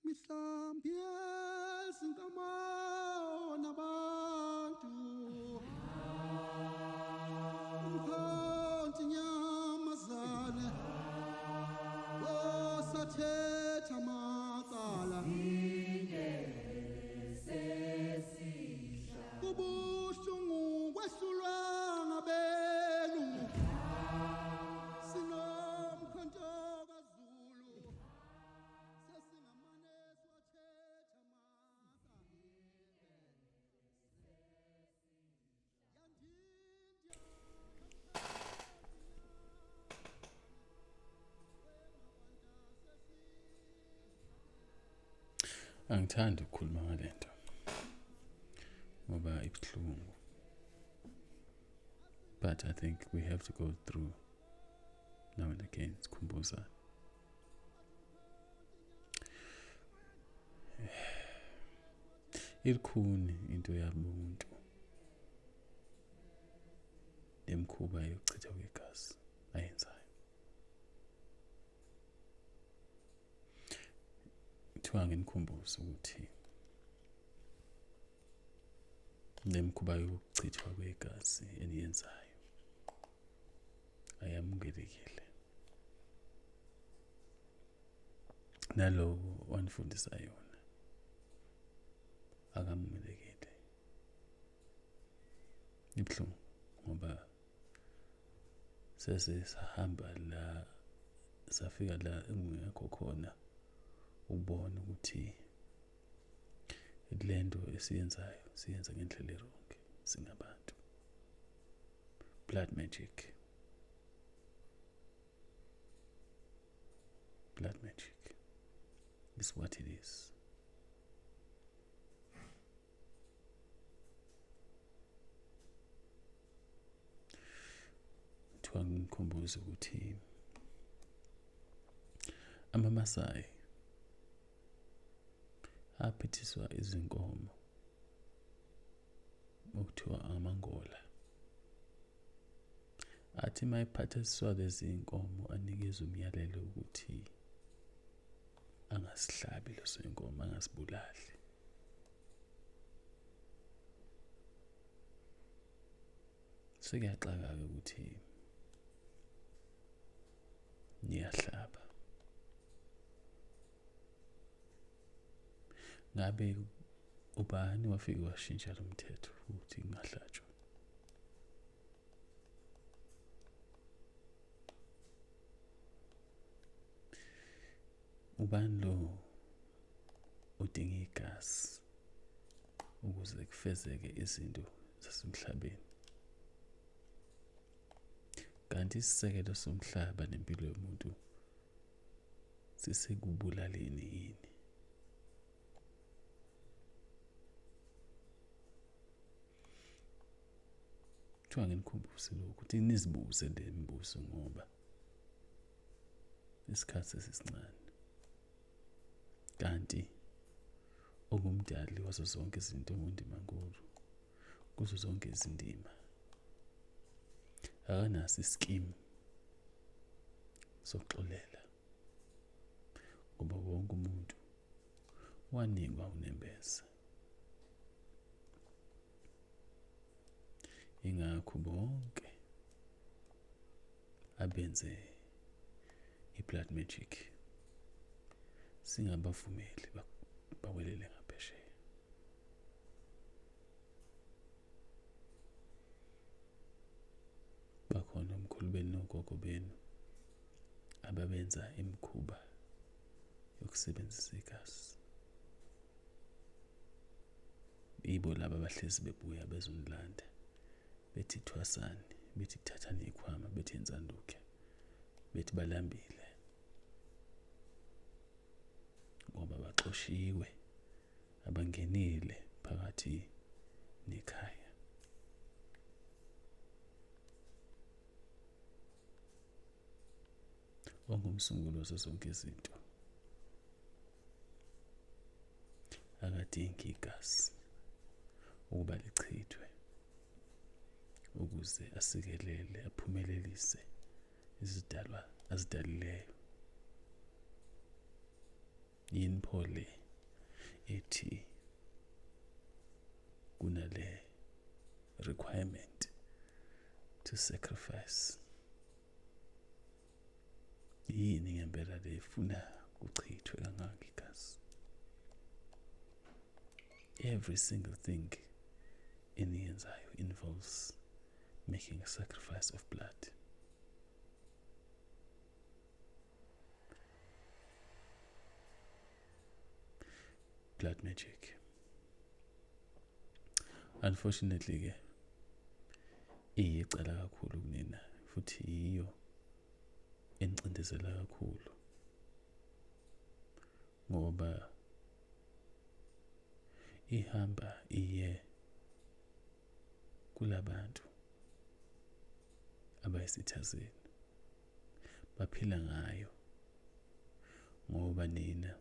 Mihlambi yezinkomo nabantu, umkhonti nyamazane osathetha amacala, kubuhlungu kwehlulwa ngabelungu, sinomkhonto kaZulu sesingamane siwathetha amacala. Angithandi ukukhuluma ngale nto ngoba ibuhlungu, but I think we have to go through now and again sikhumbuzane. Ilikhuni into yabantu nemikhuba yokuchitha kwegazi ayenzayo. Kuthiwa nginikhumbuze ukuthi nemikhuba yokuchithwa kwegazi eniyenzayo ayamukelekile, nalowo wanifundisa yona akamukelekile. Ibuhlungu ngoba sese sahamba la safika la engekho khona ukubona ukuthi lento esiyenzayo siyenza ngendlela eronke singabantu. Blood magic, blood magic is what it is. Kuthiwa ngikhumbuze ukuthi amaMasai aphethiswa izinkomo okuthiwa amaNgola. Athi uma ephathiswa lezi nkomo anikezwe umyalelo ukuthi angasihlabi leso inkomo, angasibulali. Sekuyaxaka-ke ukuthi niyahlaba. Ngabe ubani wafike washintsha lo mthetho ukuthi kungahlatshwa? Ubani lo odinga igazi ukuze kufezeke izinto zasemhlabeni? Kanti isisekelo somhlaba nempilo yomuntu sisekubulaleni yini? Kuthiwa nginikhumbuze lokhu ukuthi nizibuze le mibuzo ngoba isikhathi sesisincane, kanti ongumdali wazo zonke izinto onguNdimankulu kuzo zonke izindima akanaso iskimu sokuxolela, ngoba wonke umuntu wanikwa unembeza. Ingakho bonke abenze i-blood magic singabavumeli bawelele ngaphesheya. Bakhona omkhulu benu nogogo benu ababenza imikhuba yokusebenzisa igazi. Ibo laba abahlezi bebuya bezonilanda bethi thwasani, bethi thathani ikhwama, bethi yenzani lokhu, bethi balambile ngoba baxoshiwe, abangenile phakathi nekhaya. Ongumsunguli wazo zonke izinto akadingi igazi ukuba lichithwe ukuze asikelele aphumelelise izidalwa azidalileyo. Yini pho le ethi kunale requirement to sacrifice? Yini ngempela le ifuna kuchithwe kangaka igazi? Every single thing eniyenzayo involves making a sacrifice of blood. Blood magic. Unfortunately ke iyicala kakhulu kunina futhi yiyo enicindezela kakhulu ngoba ihamba iye kulabantu abayisitha zenu baphila ngayo ngoba nina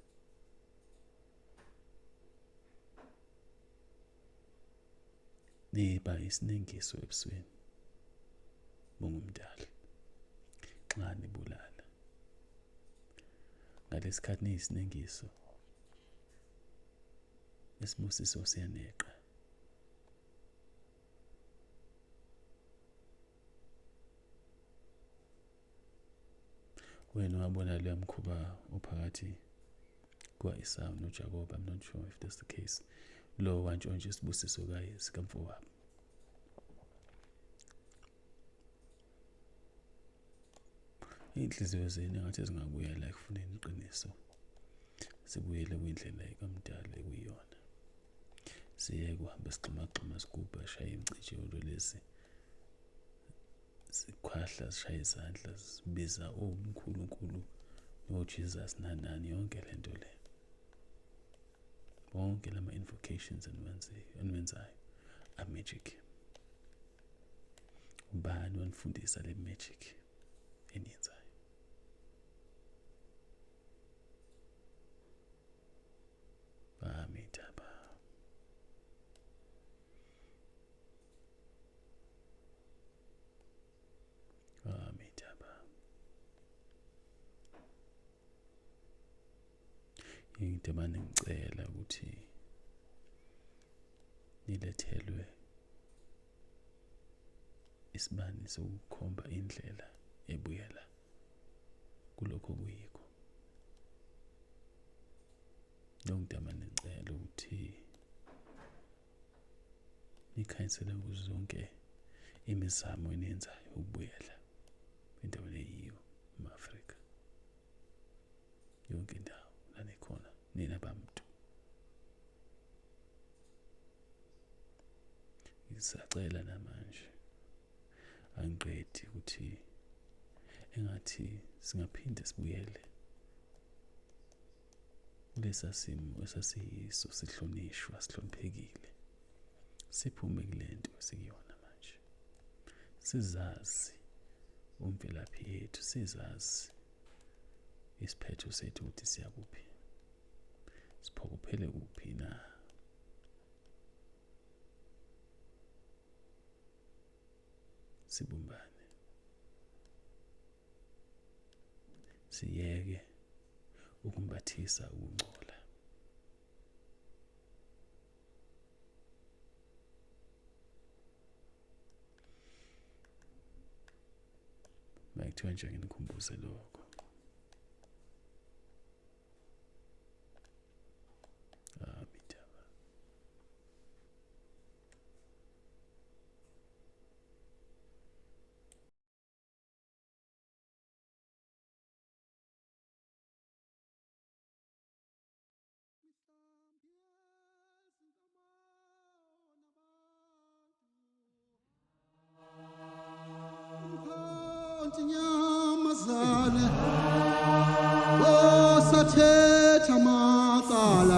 niba isinengiso ebusweni bongumdali nxa nibulala ngalesikhathi niyisinengiso isibusiso siyaneqa. Wena wabona leya mkhuba ophakathi kwa-Esawu noJakobe, I'm not sure if that's the case, lo wantshontsha isibusiso kayise kamfowabo. Iy'nhliziyo zenu engathi zingabuyela ekufuneni iqiniso, sibuyele kwindlela kamdali ekuyiyona, siyeke uhambe sigxumagxuma sigubha sishaye imcijelo lezi sikhwahla sishaye izandla sibiza omkhulunkulu noJesus nanani yonke le nto le, wonke lama invocations eniwenzayo a-magic. Ubani wanifundisa le magic eniyenzayo? Bami indaba. Bami indaba. Into mane ngicela ukuthi nilethelwe isibani sokukhomba indlela ebuyela kulokho okuyikho. Nongidamane ngicela ukuthi nikhanyisele kuzo zonke imizamo eniyenzayo ukubuyela endaweni eyiyo ema-Afrika. Yonke indawo la nikhona nina bantu. Ngisacela namanje angiqedi ukuthi engathi singaphinde sibuyele kulesa simo esasiyiso, sihlonishwa, sihloniphekile, siphume kule nto esikuyona manje, sizazi umvelaphi yethu, sizazi isiphetho sethu ukuthi siyakuphi, siphokophele kuphi na. Sibumbane, siyeke ukumbathisa ukungcola. Makuthiwa nje nginikhumbuze lokho. Indaba. Umkhonti nyamazane osathetha amacala.